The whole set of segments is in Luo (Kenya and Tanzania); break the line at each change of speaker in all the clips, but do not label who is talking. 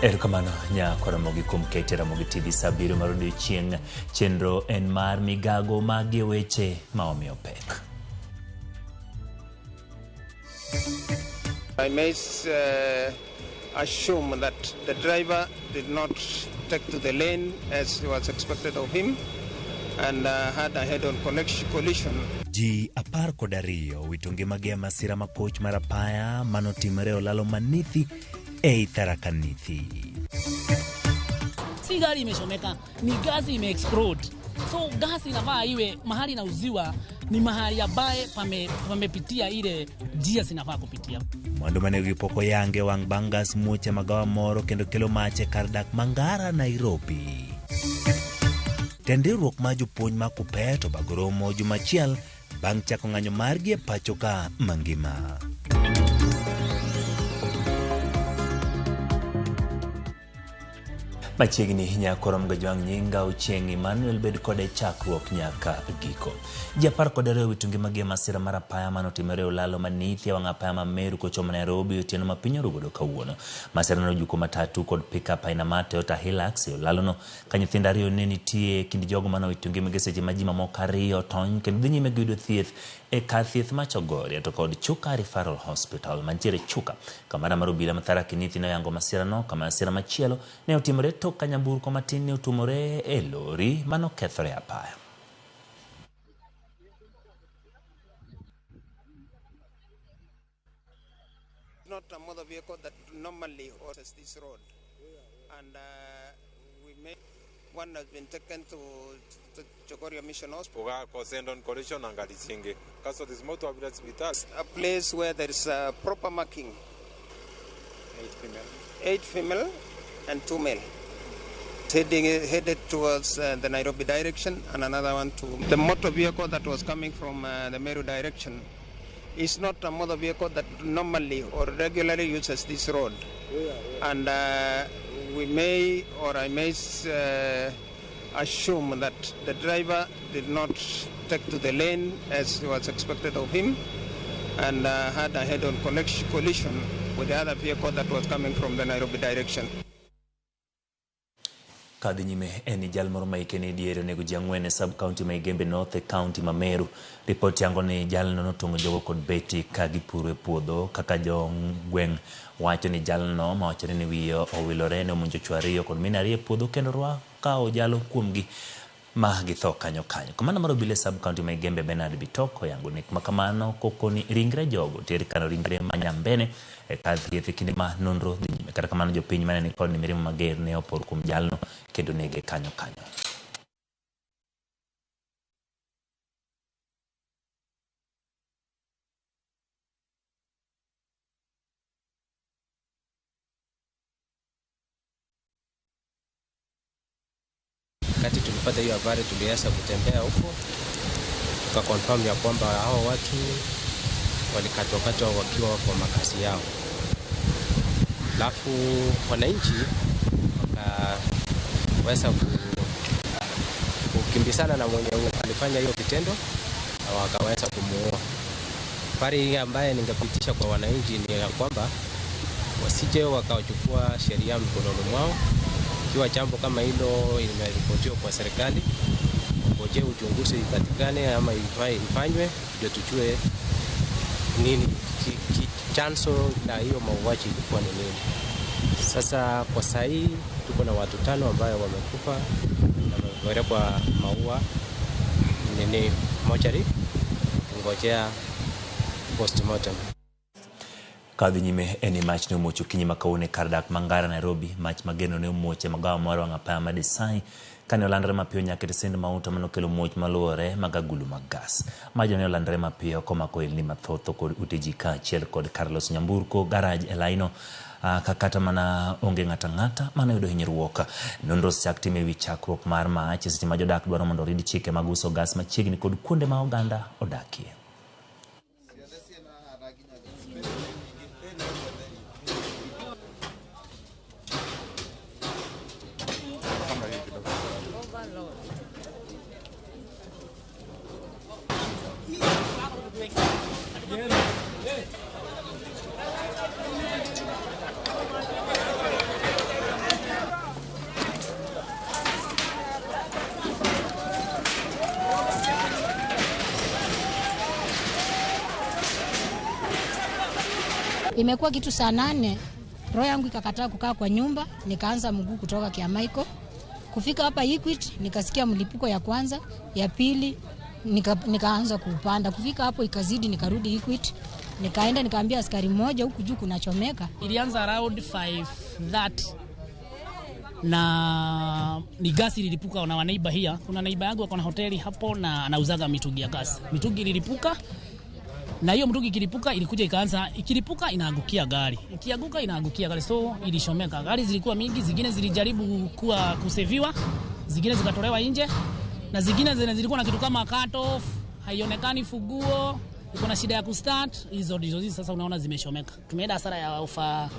Erokamano nyakoromogi kuom kete Ramogi TV sa abiriyo mar odiochieng'. Chenro en mar migago magi weche ma omiyo pek.
I may assume that the driver did not take to the lane as was expected of him and had a head-on collision.
Ji 12 owito ngimagi e masira makoch mar apaya manotimore e olalo Manithi ei Tharaka Nithi.
Si gari imechomeka, ni gasi imeexplode. So gasi inafaa iwe mahali inauziwa ni mahali ambaye pamepitia ile njia zinafaa kupitia.
Mwandu mane gipok oyange wang' bang' gas muoch e magawa moro kendo kelo mach e kar dak Mangara, Nairobi. Tend riwruok mar jopuonj ma Kuppet obago romo juma achiel bang' chako ng'anyo margi e pacho ka mangima. Machiegni nyakoro Mgajwang' nyinga Ochieng' Emmanuel bed kode chakruok nyaka giko. Ji 12 owito ngimagi e masira mar apaya manotimore e olalo Manithi e wang' apaya ma Meru kochomo Nairobi otieno ma piny orugodo kawuono. Masira nojuko matatu kod pickup aina mar Toyota Hilux e olalono ka nyithindo ariyo ne nitie e kind jogo manowito ngimagi seche ma ji mamoko ariyo tony kendo dhi nyime gi yudo thieth e kar thieth ma Chogoria to kod Chuka Referral Hospital mantiere Chuka. Kamanda mar obila ma Tharaka Nithi noyango masirano kama masira machielo ne otimore tok ka nyamburko matin ne otumore e lori manokethore apaya.
Not a motor vehicle that normally crosses this road, and we may one has been taken to Chogoria Mission Hospital. A place where there is a proper marking. 8 female and 2 male. Headed towards the Nairobi direction, and another one to the motor vehicle that was coming from the Meru direction. Is not a motor vehicle that normally or regularly uses this road. And we may, or I may assume that the driver did not take to the lane as was expected of him and had a head-on collision with the other vehicle that was coming from the Nairobi direction.
Kadhi nyime en ni jal moro ma hike ni diere onego ji ang'wen e sub county ma Igembe North e county ma Meru. Ripot yango ni jalno notong'o jogo kod beti ka gipuro e puodho kaka jogweng' wacho ni jalno mawachore ni wiye owilore ne omonjo chwo ariyo kod mine ariyo e puodho kendo rwakawo jalo kuomgi ma githo kanyo kanyo. Kamanda mar obila e sub county ma Igembe Bernard Bitok oyango nek makamano kokoni ringre jogo ter kano ringre ma Nyambene e kar thieth e kinde ma nonro dhi nyime. Kata kamano jopiny mane ni kod mirima mager ne opor kuom jalno kendo nege kanyo kanyo.
Wakati tulipata hiyo habari tulianza kutembea huko, tukaconfirm ya kwamba hao watu walikatwakatwa wakiwa kwa makazi yao. Alafu wananchi wakaweza kukimbizana na mwenye alifanya hiyo kitendo na wakaweza kumuua. Habari ambaye ningepitisha kwa wananchi ni ya kwamba wasije wakachukua sheria mkononi mwao. Ikiwa jambo kama hilo imeripotiwa kwa serikali, ngoje uchunguzi ipatikane ama ifanywe ndio tujue nini chanzo na hiyo mauaji ilikuwa ni nini. Sasa kwa saa hii tuko na watu 5 ambao wamekufa na wamepelekwa maua nini mochari ngojea postmortem.
Kadhi nyime en ni mach ne omuoch okinyi ma kawuono e kar dak Mangara, Nairobi. Mach magerno ne omuoch e magawa mar wang' apaya ma Desai kane olandore mapiyo nyaka e tesend mauta manokelo muoch maluwore mag agulu mag gas. Majno ne olandore mapiyo komako elni mathoth kod ute ji kaachiel kod kar loso nyamburko, garaj e laino ka kata mana onge ng'ato ang'ata manoyudo hinyruok. Nonro osechak tim ewi chakruok mar mach e seche ma jodak dwaro mondo orid chike mag uso gas machiegni kod kuonde ma oganda odakie.
Imekuwa kitu saa 8, roho yangu ikakataa kukaa kwa nyumba, nikaanza mguu kutoka Kiamaiko. Kufika hapa Equity nikasikia mlipuko ya kwanza, ya pili, nikaanza kupanda. Kufika hapo ikazidi, nikarudi Equity. Nikaenda nikaambia askari mmoja huku juu kunachomeka.
Ilianza around 5:30 na ni gasi ililipuka na wanaiba hia. Kuna naiba yangu ako na hoteli hapo na anauzaga mitungi ya gasi. Mitungi ililipuka, na hiyo mtungi ikilipuka ilikuja ikaanza, ikilipuka inaangukia gari. Ikianguka inaangukia gari, so ilishomeka. Gari zilikuwa mingi, zingine zilijaribu kuwa kuseviwa, zingine zikatolewa nje, na zingine zilikuwa na kitu kama cut off, haionekani funguo, iko na shida ya kustart. Hizo ndizo hizi sasa unaona zimeshomeka. Tumeenda hasara ya ufa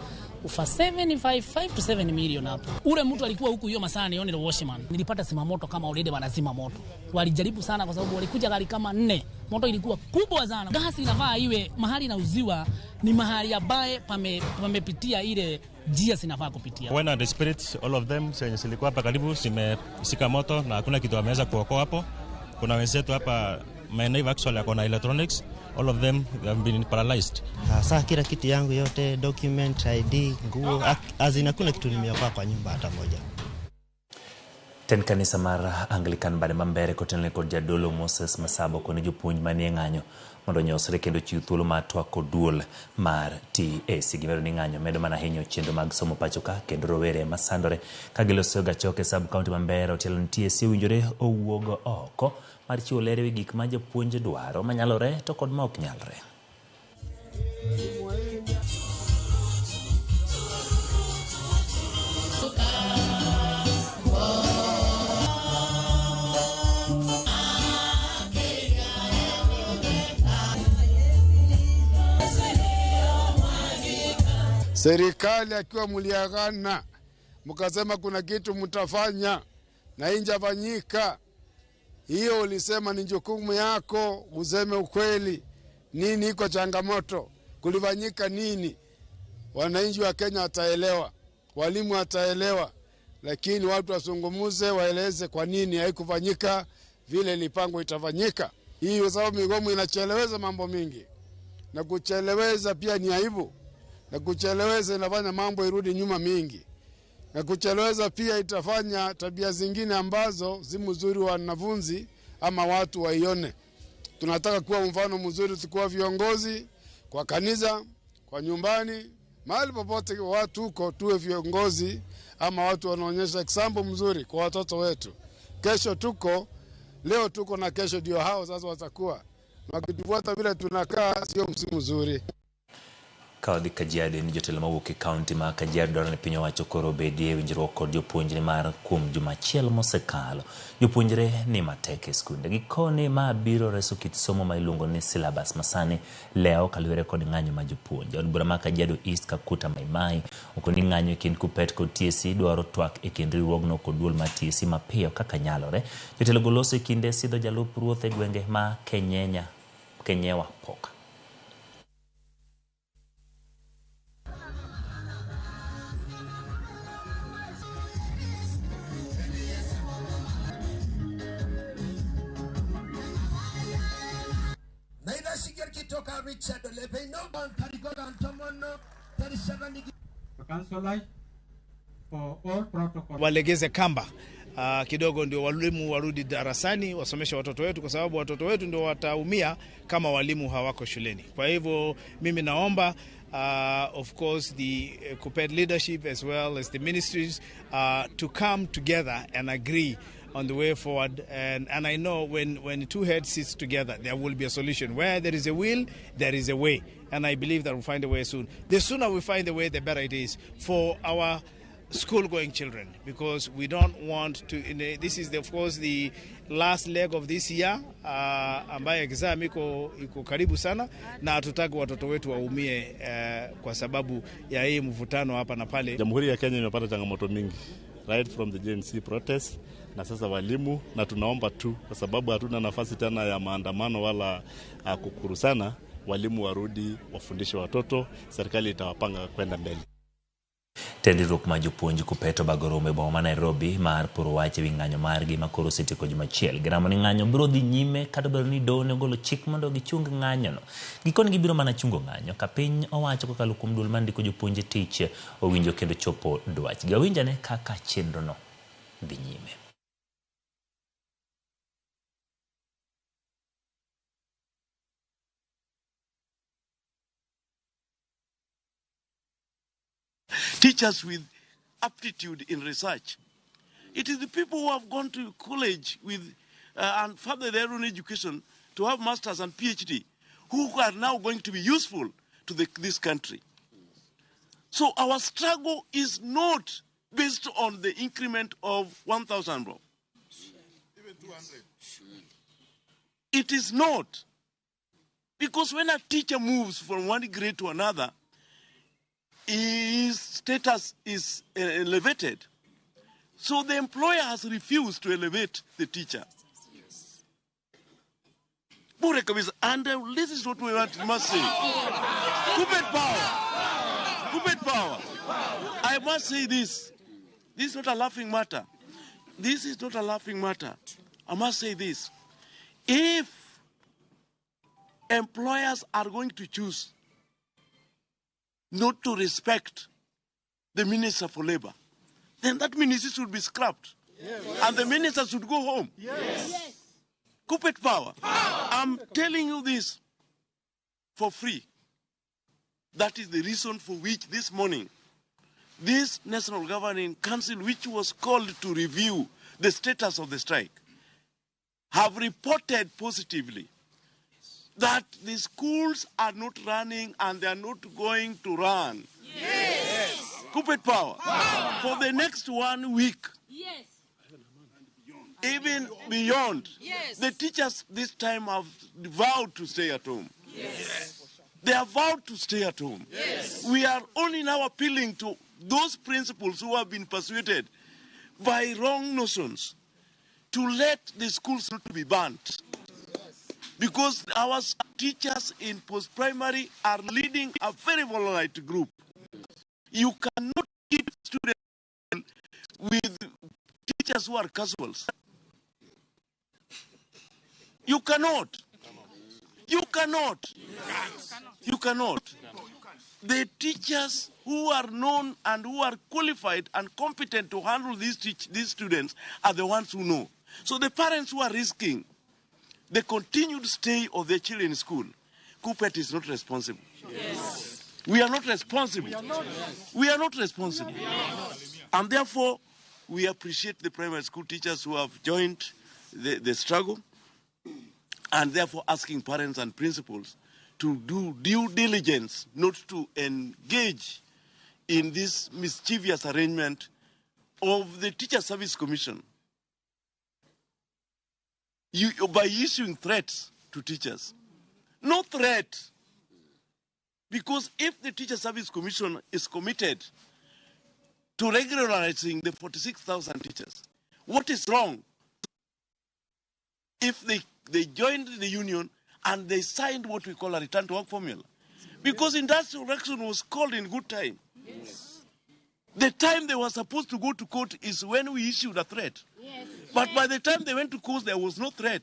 755 to 7 million hapo. Ule mtu alikuwa huku hiyo masaa ni only watchman. Nilipata zimamoto kama already wanazima moto. Walijaribu sana kwa sababu walikuja gari kama 4. Moto ilikuwa kubwa sana. Gasi inafaa iwe mahali inauziwa ni mahali ambaye pamepitia ile njia zinafaa kupitia.
When the spirits all of them zenye zilikuwa hapa karibu zimeshika moto na hakuna kitu wameweza kuokoa hapo. Kuna wenzetu hapa my neighbor actually ako na electronics, all of them have been paralyzed.
Sasa kila kitu yangu yote, document, ID, nguo, azina kuna kitu nimeokoa kwa nyumba hata moja.
Ten kanisa mar Anglican bade mambere kotenore kod jadolo Moses Masabo kod jopuonj manie ng'anyo mondo onyosre kendo chiw thuolo mar twak kod duol mar TSC. Gimedo ni ng'anyo medo mana hinyo chenro mag somo pacho ka kendo rowere masandore ka giloso gachoke sub county ma Mbeere otielo ni TSC owinjore owuog oko mar chiwo ler ewi gik ma jopuonj dwaro manyalore to kod ma ok nyalre.
Serikali akiwa mliagana mkasema kuna kitu mtafanya na injafanyika, hiyo ulisema ni jukumu yako useme ukweli. Nini iko changamoto, kulifanyika nini? Wananchi wa Kenya wataelewa, walimu wataelewa, lakini watu wasungumuze, waeleze kwa nini haikufanyika vile ilipangwa itafanyika. Hii kwa sababu migomo inacheleweza mambo mingi, na kucheleweza pia ni aibu, na kucheleweza inafanya mambo irudi nyuma mingi, na kucheleweza pia itafanya tabia zingine ambazo si mzuri wanafunzi ama watu waione. Tunataka kuwa mfano mzuri, tukiwa viongozi kwa kanisa, kwa nyumbani, mahali popote watu huko, tuwe viongozi ama watu wanaonyesha example mzuri kwa watoto wetu. Kesho tuko, leo tuko na kesho ndio hao sasa watakuwa. Wakitufuata vile tunakaa sio msimu mzuri.
Kawadhi Kajiado ni jotelo mawuok e kaunti ma Kajiado dwaro ni piny owacho koro obedie winjruok kod jopuonjre mar kuom juma achiel mosekalo. Jopuonjre ni matek e skunde. Gikone ma biro reso kit somo ma iluongo ni syllabus masani leo kaluwore kod ng'anyo ma jopuonj. Od bura ma Kajiado East Kakuta Maimai okoni ng'anyo e kind KUPPET kod TSC dwaro twak e kind riwruogno kod duol mar TSC mapiyo kaka nyalore. Jotelo go loso e kinde sidho jalup ruoth e gwenge ma Kenyewa Poka.
Walegeze kamba kidogo ndio walimu warudi darasani wasomeshe watoto wetu, kwa sababu watoto wetu ndio wataumia kama walimu hawako shuleni. Kwa hivyo mimi naomba of course the KUPPET leadership as well as the ministries to come together and agree on the way forward, and I know when two heads sit together there will be a solution. Where there is a will, there is a way, and I believe that we'll find a way soon. The sooner we find a way, the better it is for our school-going children, because we don't want to, this is of course the last leg of this year, ambaye exam iko karibu sana, na hatutaki watoto wetu waumie kwa sababu ya hii mvutano hapa na pale.
Jamhuri ya Kenya imepata changamoto mingi right from the JNC protest na sasa walimu, na tunaomba tu kwa sababu hatuna nafasi tena ya maandamano wala kukurusana, walimu warudi wafundishe watoto, serikali itawapanga kwenda mbele.
Tend riwruok mar jopuonj KUPPET obago romo e boma ma Nairobi mar poro wach ewi ng'anyo margi ma koro osetieko juma achiel. Giramo ni ng'anyo biro dhi nyime kata obedo ni doho ne ogolo chik mondo gichung ng'anyono. Gikone gibiro mana chungo ng'anyo ka piny owacho kokalo kuom duol mar ndiko jopuonj e tich owinjo kendo chopo dwachgi. Wawinj ane kaka chenrono dhi nyime.
Teachers with aptitude in research. It is the people who have gone to college with and further their own education to have masters and PhD who are now going to be useful to this country. So our struggle is not based on the increment of 1,000, bro.
Even 200.
It is not. Because when a teacher moves from one grade to another, his status is elevated. So the employer has refused to elevate the teacher. Bure kabisa. And this is what we want, must say. KUPPET power. KUPPET power. I must say this. This is not a laughing matter. This is not a laughing matter. I must say this. If employers are going to choose not to respect the Minister for Labor, then that ministry should be scrapped.
Yes.
And the minister should go home.
Yes.
KUPPET power. I'm telling you this for free. That is the reason for which this morning, this National Governing Council, which was called to review the status of the strike, have reported positively that the schools are not running and they are not going to run.
Yes.
KUPPET power.
Power.
For the next 1 week.
Yes.
Even beyond.
Yes.
The teachers this time have vowed to stay at home.
Yes.
They have vowed to stay at home.
Yes.
We are only now appealing to those principals who have been persuaded by wrong notions to let the schools not be burnt. Because our teachers in post-primary are leading a very volatile group. You cannot keep students with teachers who are casuals. You cannot. You cannot. You cannot. The teachers who are known and who are qualified and competent to handle these students are the ones who know. So the parents who are risking the continued stay of their children in school, KUPPET is not responsible.
Yes.
We are not responsible. We are not responsible. And therefore, we appreciate the primary school teachers who have joined the struggle, and therefore asking parents and principals to do due diligence not to engage in this mischievous arrangement of the Teacher Service Commission by issuing threats to teachers. No threat. Because if the Teacher Service Commission is committed to regularizing the 46,000 teachers, what is wrong if they joined the union and they signed what we call a return to work formula? Because industrial action was called in good time.
Yes.
The time they were supposed to go to court is when we issued a threat.
Yes.
But by the time they went to court, there was no threat.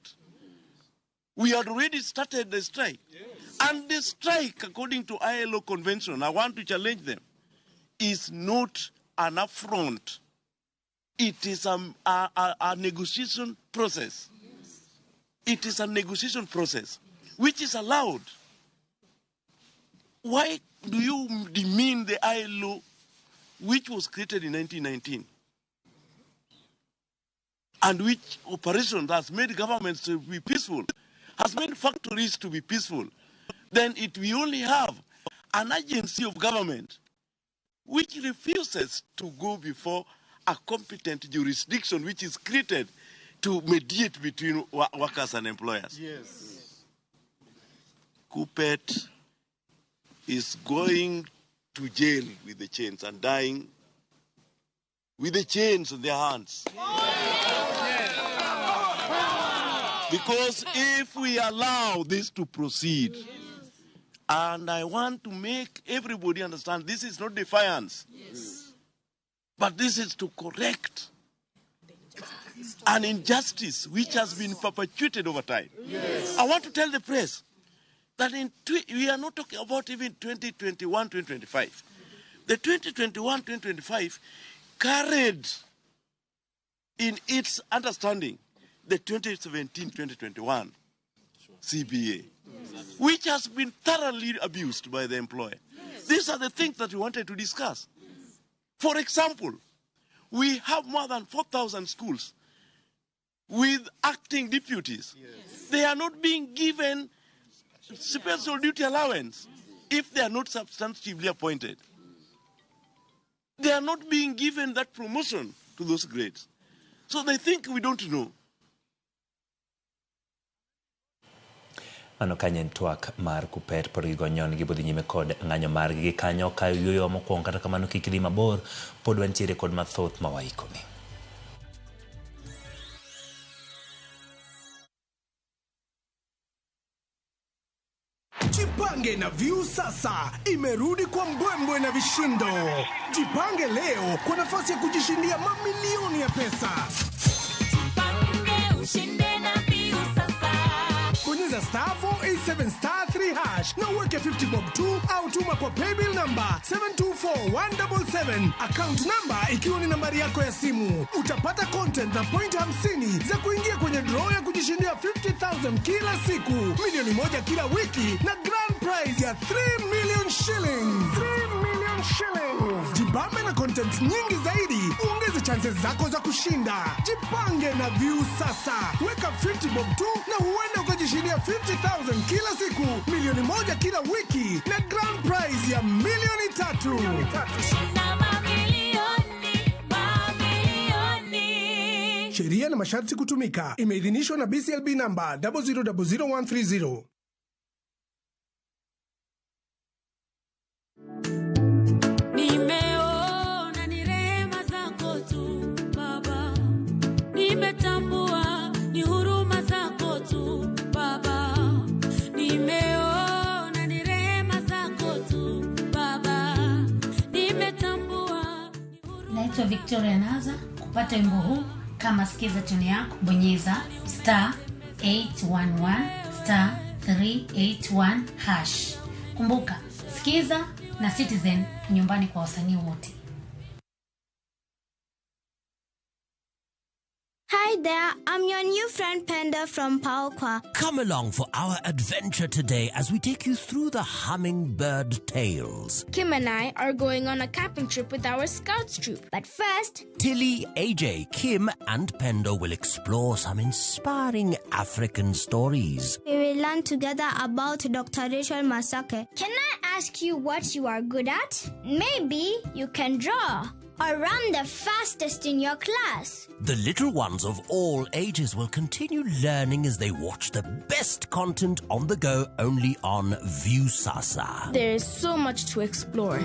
We had already started the strike.
Yes.
And the strike, according to ILO convention, I want to challenge them, is not an affront. It is a negotiation process.
Yes.
It is a negotiation process, which is allowed. Why do you demean the ILO, which was created in 1919, and which operation has made governments to be peaceful, has made factories to be peaceful? Then we only have an agency of government which refuses to go before a competent jurisdiction which is created to mediate between workers and employers.
Yes.
KUPPET is going to jail with the chains and dying with the chains in their hands. Because if we allow this to proceed, and I want to make everybody understand this is not defiance.
Yes.
But this is to correct an injustice which has been perpetuated over time.
Yes.
I want to tell the press that we are not talking about even 2021, 2025. The 2021, 2025 carried in its understanding the 2017, 2021 CBA, which has been thoroughly abused by the employer.
Yes.
These are the things that we wanted to discuss.
Yes.
For example, we have more than 4,000 schools with acting deputies.
Yes.
They are not being given special duty allowance if they are not substantively appointed. They are not being given that promotion to those grades. So they think we don't know.
Mano kanyo en twak mar Kuppet pod gigonyon gibodhi nyime kod ng'anyo margi gi kanyo ka yueyo mokwongo kata kamano kik idhi mabor pod wantiere kod mathoth ma waikoni.
Jipange na Viusasa imerudi kwa mbwembwe na vishindo. Jipange leo kwa nafasi ya kujishindia mamilioni ya pesa.
Jipange ushinde na Viusasa.
Bonyeza star 487 star 3 hash na uweke 50 bob tu au tuma kwa paybill number 724177, account number ikiwa ni nambari yako ya simu. Utapata content na point 50 za kuingia kwenye draw ya kujishindia 50,000 kila siku, milioni 1 kila wiki na grand prize ya 3 million shillings. 3 million shillings. Jibambe na content nyingi zaidi, uongeze chances zako za kushinda. Jipange na Viusasa. Weka 50 bob tu na huenda ukajishindia 50,000 kila siku, milioni 1 kila wiki na grand prize ya milioni 3.
Shinda mamilioni, mamilioni.
Sheria na masharti kutumika. Imeidhinishwa na BCLB namba 0000130.
Nimeona ni rehema zako tu Baba, nimetambua ni huruma zako tu Baba, nimeona ni rehema zako tu Baba, nimetambua.
Naitwa Victoria Naza. Kupata wimbo huu kama sikiza tune yako, bonyeza star 811 star 381 hash. Kumbuka, sikiza na Citizen nyumbani kwa wasanii wote.
Hi there, I'm your new friend Penda from Paokwa.
Come along for our adventure today as we take you through the hummingbird tales.
Kim and I are going on a camping trip with our scouts troop. But first,
Tilly, AJ, Kim and Pendo will explore some inspiring African stories.
We will learn together about Dr. Rachel Masake. Can I ask you what you are good at? Maybe you can draw or run the fastest in your class.
The little ones of all ages will continue learning as they watch the best content on the go only on Viusasa.
There is so much to explore.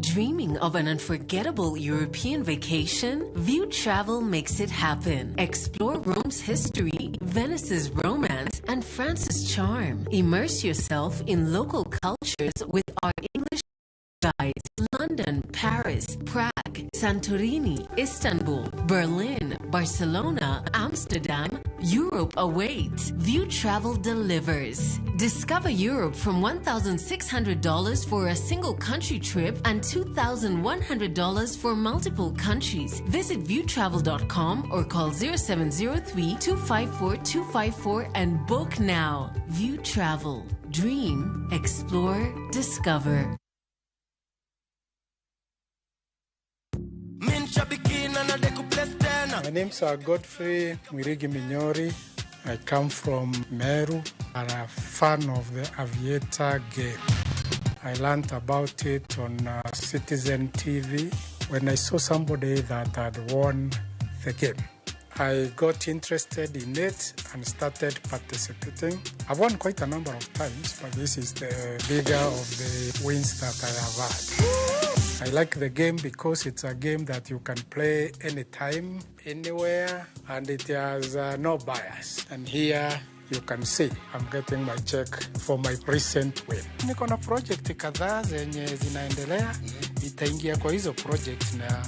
Dreaming of an unforgettable European vacation? View Travel makes it happen. Explore Rome's history, Venice's romance, and France's charm. Immerse yourself in local cultures with our English guides. London, Paris, Prague, Santorini, Istanbul, Berlin, Barcelona, Amsterdam. Europe awaits. View Travel delivers. Discover Europe from $1,600 for a single country trip and $2,100 for multiple countries. Visit viewtravel.com or call 0703 254 254 and book now. View Travel. Dream, explore, discover.
My name's Godfrey Mwirigi Minyori. I come from Meru and I'm a fan of the Aviator game. I learned about it on Citizen TV when I saw somebody that had won the game. I got interested in it and started participating. I've won quite a number of times, but this is the bigger of the wins that I have had. I like the game because it's a game that you can play anytime, anywhere, and it has no bias. And here You can see I'm getting my check for my recent win. Niko na project kadhaa zenye zinaendelea, itaingia kwa hizo project na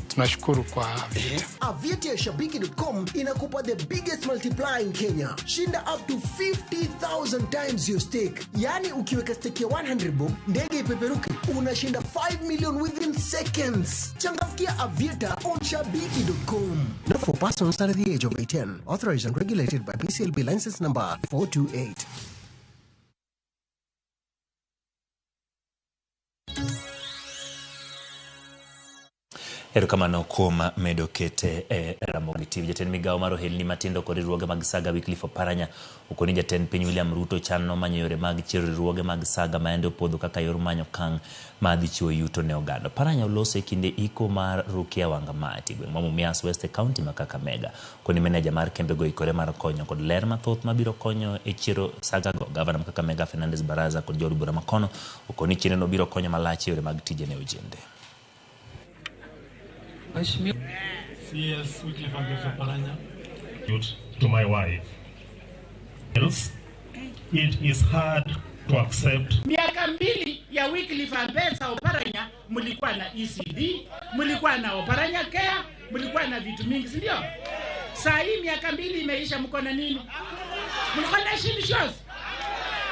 tunashukuru kwa Aviator.
Aviator ya Shabiki.com inakupa the biggest multiplier in Kenya. Shinda up to 50,000 times your stake. Yaani ukiweka stake ya 100 bob, ndege ipeperuke, unashinda 5 million within seconds. Changamkia Aviator on Shabiki.com. Not for persons under the age of 18. Authorized and regulated by BCLB license number 428.
Erokamano kuom medo kete e Ramogi TV. Jatend migawo mar ohelni matindo kod riwruoge mag Saga Wycliffe Oparanya okoni jatend piny William Ruto chano manyo yore mag chiero riwruoge mag Saga maende opodho kaka yor manyo okang' ma dhi chiwo yuto ne oganda. Oparanya oloso e kinde iko mar Rukia Wangamati gweng' ma Mumias West e kaunti ma Kakamega. Okoni meneja mar kembego oikore mar konyo kod ler mathoth mabiro konyo e chiero Saga go. Gavana ma Kakamega Fernandes Baraza kod jood bura makono okoni chenrono biro konyo malach e yore mag tije ne ojende.
CS Wycliffe Oparanya.
To my wife. Else, it is hard to accept.
Miaka mbili ya Wycliffe Ambetsa Oparanya mlikuwa na ECD, mlikuwa na Oparanya Care, mlikuwa na vitu mingi, si ndio? Saa hii miaka mbili imeisha, mko na nini? Mlikuwa na shows?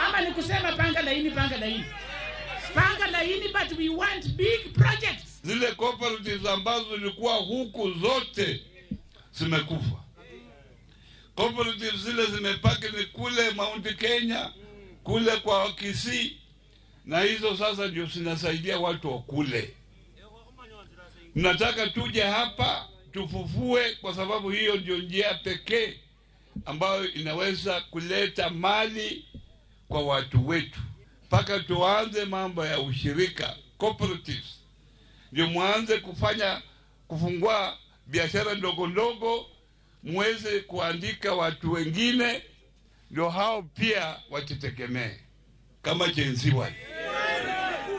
Ama ni kusema panga laini, panga laini. Panga laini, but we want big projects.
Zile cooperatives ambazo zilikuwa huku zote zimekufa. Cooperatives zile zimepaki ni kule Mount Kenya, kule kwa Kisii, na hizo sasa ndio zinasaidia watu wa kule. Nataka tuje hapa tufufue, kwa sababu hiyo ndio njia pekee ambayo inaweza kuleta mali kwa watu wetu. Paka tuanze mambo ya ushirika, cooperatives. Ndio muanze kufanya, kufungua biashara ndogo ndogo, muweze kuandika watu wengine, ndio hao pia wajitegemee kama Gen Z wale.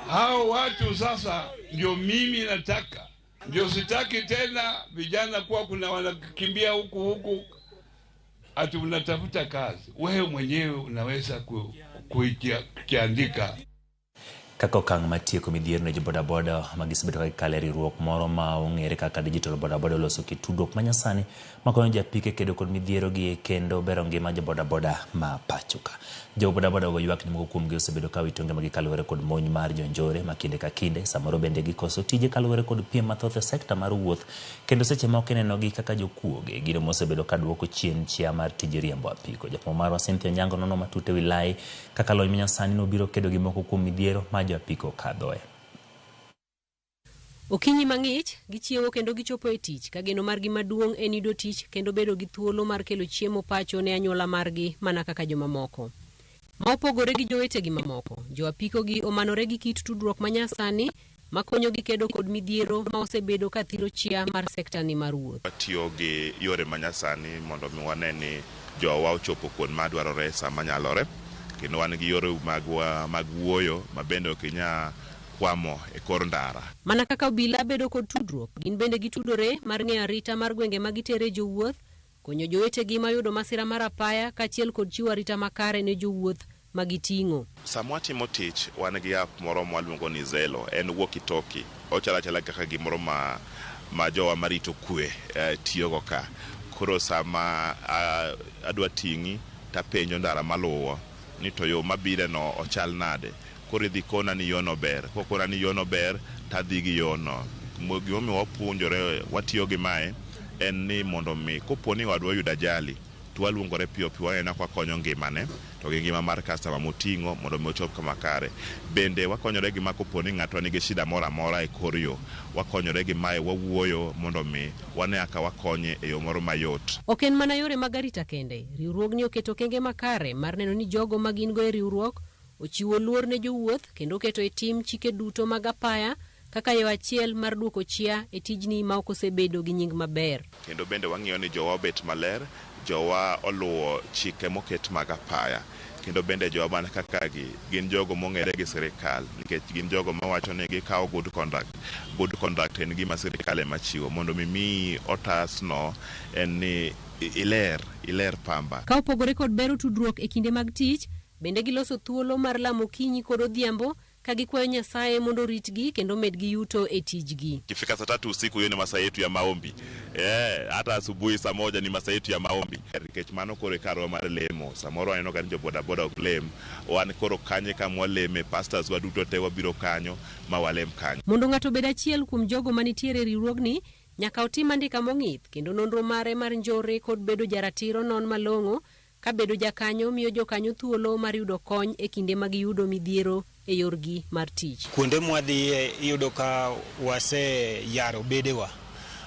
Hao watu sasa ndio mimi nataka. Ndio sitaki tena vijana kuwa kuna wanakimbia huku huku ati unatafuta kazi. Wewe mwenyewe unaweza kuiandika.
Kaka okang' matieko midhiero ne jo bodaboda magisebedo ka gikalo e riwruok moro ma ong'ere kaka Digital Bodaboda oloso kit tudruok manyasani makonyo japike kedo kod midhiero gi kendo bero ngima jo bodaboda ma pacho ka. Jo bodaboda go ywak ni moko kuomgi osebedo ka wito ngimagi kaluwore kod monj mar jonjore ma kinde ka kinde, samoro bende gikoso tije kaluwore kod piem mathoth e sekta mar wuoth, kendo seche moko inenogi kaka jokuoge, gino mosebedo ka duoko chien chia mar tij riembo apiko. Jafuambo marwa Cynthia Onyango nono matut e wi lai kaka lony manyasani nobiro kedo gi moko kuom midhiero ma jo apiko kadhoe.
Okinyi mang'ich, gichiewo kendo gichopo e tich ka geno margi maduong' en yudo tich kendo bedo gi thuolo mar kelo chiemo pacho ne anyuola margi mana kaka jomamoko. Ma opogore gi jowetegi mamoko, jo apiko gi omanore gi kit tudruok manyasani makonyogi kedo kod midhiero ma osebedo ka thiro chia mar sekta ni mar wuoth.
Watiyo gi yore manyasani mondo mi wane ni jowa ochopo kuond madwarore sama nyalore, kendo wan gi yore mag wuoyo ma bende ok inyal kwamo e kor ndara.
Mana kaka obila bedo kod tudruok, gin bende gitudore mar ng'eyo arita mar gwenge ma gitere jowuoth, konyo jowetegi mayudo masira mar apaya kaachiel kod chiwo arita makare ne jowuoth ma giting'o.
Sama watimo tich, wan gi app moro mwaluongo ni Zelo, en walkie-talkie. Ochalo achala kaka gimoro ma jowa marito kwe tiyogo ka. Koro sama adwa ting'i tapenjo ndara maluwo ni to yo mabire no ochal nade. Koro idhi kona ni yono ber, kokona ni yono ber tadhi gi yono. Gimomiyo wapuonjore watiyo gi mae en ni mondo mi kopo ni wadwa yudo ajali to waluongore piyo piyo waneno ka wakonyo ngimane to gi ngima mar customer moting'o mondo mi ochop kama kare. Bende wakonyore gi ma kopo ni ng'atwa nigi shida moro amora e kor yo, wakonyore gi mae wawuoyo mondo mi wane kaka wakonye e yo moro mayot.
Ok en mana yore mag arita kende, riwruogni oketo okenge makare mar neno ni jogo ma gin go e riwruok ochiwo luor ne jowuoth kendo oketo e tim chike duto mag apaya kaka yo achiel mar duoko chia e tijni ma ok osebedo gi nying maber.
Kendo bende wang'iyo ni jowa obet maler, jowa oluwo chike moket mag apaya. Kendo bende jowa man kaka gi gin jogo mong'ere gi sirikal nikech gin jogo mawacho ni gikawo good conduct. Good conduct en gima sirikal ema chiwo mondo mi miyi otas no en ni iler iler pamba.
Ka opogore kod bero tudruok e kinde mag tich, bende giloso thuolo mar lamo okinyi kod odhiambo ka gikwayo Nyasaye mondo oritgi kendo omedgi yuto e tijgi.
Ikifika saa tatu usiku hiyo ni masaa yetu ya maombi. Hata asubuhi saa moja ni masaa yetu ya maombi. Nikech mano koro e karwa mar lemo. Samoro aneno ka ni jo bodaboda ok lem. Wan koro kanye kama waleme, pastors waduto te wabiro kanyo ma walem kanyo.
Mondo ng'ato obed achiel kuom jogo manitiere e riwruogni, nyaka otim andika mong'ith kendo nonro mare mar njore kod bedo jaratiro non malong'o ka bedo jakanyo miyo jokanyo thuolo mar yudo kony e kinde ma giyudo midhiero e yorgi mar tich.
Kuonde mwadhiye iyudo ka waseyaro bedewa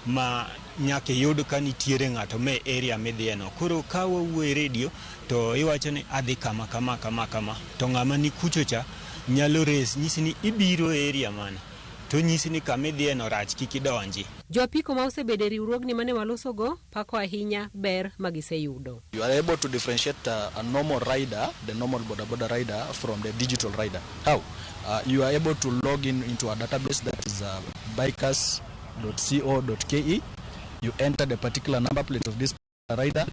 ma nyaka iyud ka nitiere ng'ato me area midhiyeno. Koro ka wawuoyo e redio to iwacho ni adhi kama kama kama kama to ng'ama ni kucho cha nyalo res nyisi ni ibiro e area mane to nyisi ni kama idhiyeno rach kik idonji.
Jo apiko ma osebedo e riwruogni mane walosogo pako ahinya ber ma giseyudo.
You are able to differentiate a normal rider, the normal boda boda rider from the digital rider. How? You are able to log in into a database that is bikers.co.ke. You enter the particular number plate of this rider.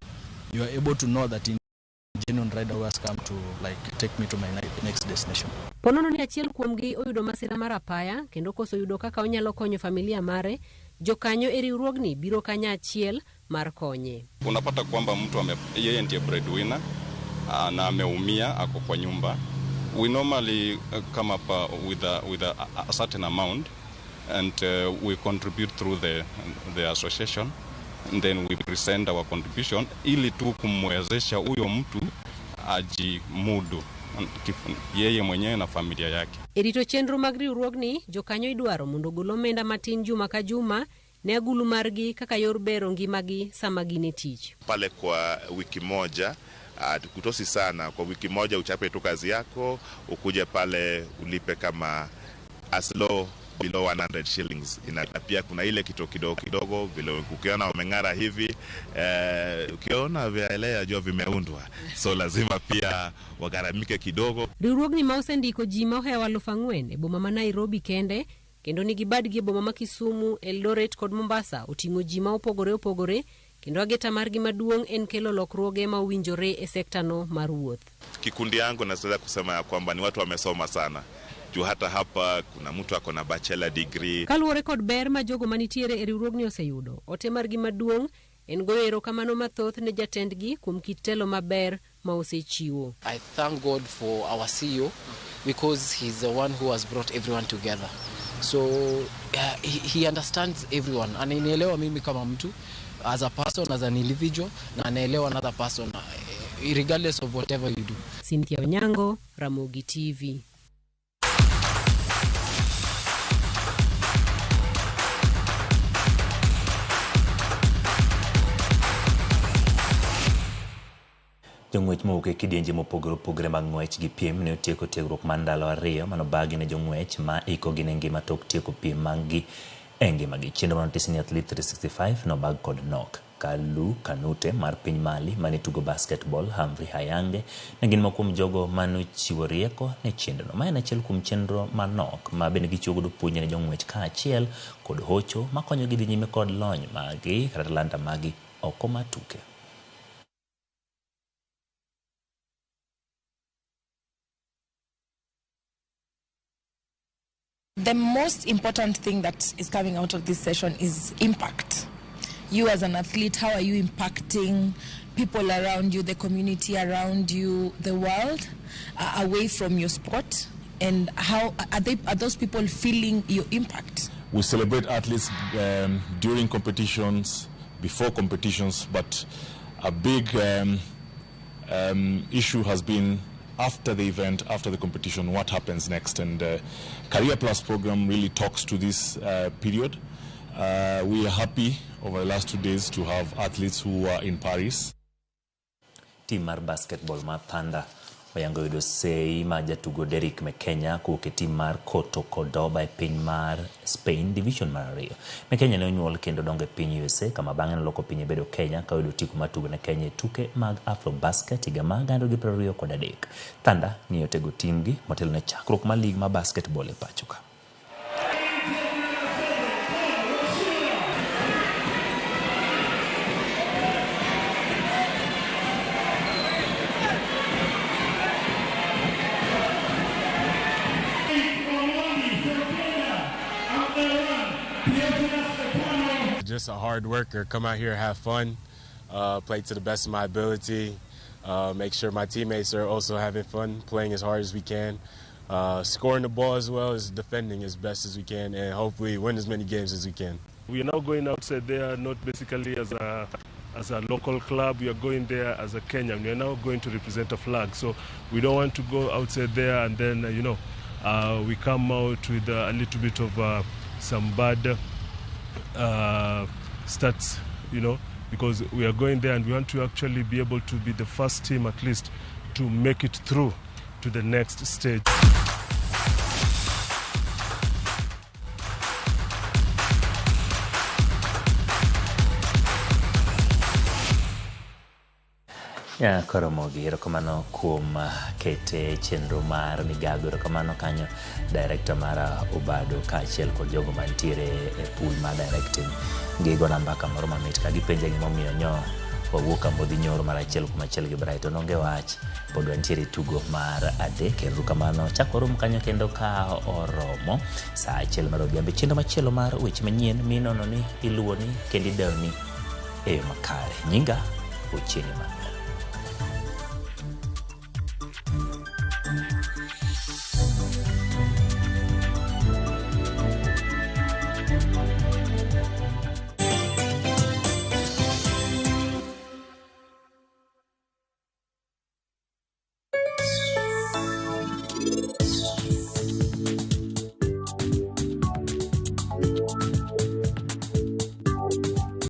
You are able to know that in genuine rider who has come to like take me to my next destination.
Ponono ni achiel kuomgi oyudo masira mar apaya kendo koso yudo kaka onyalo konyo familia mare, jokanyo e riwruogni biro kanya achiel mar konye.
Unapata kwamba mtu yeye ndiye breadwinner na ameumia, ako kwa nyumba. We normally come up with a certain amount and we contribute through the association and then we present our contribution ili tu kumwezesha huyo mtu ajimudu yeye mwenyewe na familia yake.
E rito chenro mag riwruogni, jokanyo idwaro mondo ogol omenda matin juma ka juma ne agulu margi kaka yor bero ngimagi sama gin e tich.
Pale kwa wiki moja tukutosi sana. Kwa wiki moja uchape tu kazi yako, ukuje pale ulipe kama as low below 100 shillings. Ina pia kuna ile kitu kidogo kidogo vile ukiona wameng'ara hivi ukiona vyaelea jua vimeundwa, so lazima pia wagharamike kidogo.
Riwruogni ma osendiko ji ma ohewo 4,000 e boma ma Nairobi kende kendo nigi badgi e boma ma Kisumu, Eldoret kod Mombasa oting'o ji ma opogore opogore kendo ageta margi maduong' en kelo lokruoge ma owinjore e sektano mar wuoth.
Kikundi yangu naweza kusema ya kwamba ni watu wamesoma sana juu hata hapa kuna mtu ako na bachelor degree.
Kaluwore kod ber ma jogo manitiere e riwruogni oseyudo, ote margi maduong' en goyo erokamano mathoth ne jatendgi kuom kit telo maber ma osechiwo.
I thank God for our CEO because he's the one who has brought everyone together. So he understands everyone. Ananielewa mimi kama mtu as a person, as an individual, na anaelewa another person regardless of whatever you do.
Cynthia Onyango, Ramogi TV.
Jong'wech mowuok e kidienje mopogore opogore mag ng'wech gi piem ne otieko tiegruok mar ndalo 2 manobagi ne jong'wech ma ikogi ne ngima tok tieko piem mag-gi e ngimagi. Chenro manotis ni Athlete 365 nobag kod nok. Kalu Kanute mar piny Mali mane tugo basketball, Humphrey Hayange ne gin moko kuom jogo manochiwo rieko ne chenrono. Ma en achiel kuom chenro manok ma bende gichiwo godo puonj ne jong'wech kaachiel kod hocho makonyogi dhi nyime kod lony maggi kata talanta maggi oko mar tuke.
The most important thing that is coming out of this session is impact. You as an athlete, how are you impacting people around you, the community around you, the world, away from your sport? And how are those people feeling your impact?
We celebrate athletes during competitions, before competitions, but a big issue has been after the event, after the competition, what happens next? And Career Plus program really talks to this period. We are happy over the last 2 days to have athletes who are in Paris.
Tim mar basketball mar Thunder Oyango yudo sei mar jatugo Derrick Mekenya kowuok e tim mar Coto Cordoba e piny mar Spain Division mar ariyo. Mekenya ne onyuol kendo dongo e piny USA kama bang'e noloko pinye bedo Kenya ka oyudo otiko mar tugo ne Kenya e tuke mag Afrobasket higa mar 2023. Thunder ng'iyo tego timgi motelo ne chakruok mar lig mar basketball e pacho ka.
Just a hard worker. Come out here, have fun, play to the best of my ability, make sure my teammates are also having fun, playing as hard as we can, scoring the ball as well as defending as best as we can, and hopefully win as many games as we can.
We are now going outside there, not basically as a local club. We are going there as a Kenyan. We are now going to represent a flag. So we don't want to go outside there and then, we come out with a little bit of some bad stats, because we are going there and we want to actually be able to be the first team at least to make it through to the next stage.
Koromogi, erokamano kuom kete chenro mar migago, erokamano kanyo director mara Obado kaachiel kod jogo mantiere e pool mar directing. Gigona mbaka moro mamit ka gipenja gimomiyo nyo wawuok Amodhi nyoro mar 1-1 gi Brighton. Onge wach, pod wantiere tugo mar 3. Erokamano, chak warom kanyo kendo ka oromo saa 1 mar odhiambo. Chenro machielo mar weche manyien minono ni, iluwo ni kendo idewo ni e yo makare. Nyinga Ochieng' Emmanuel.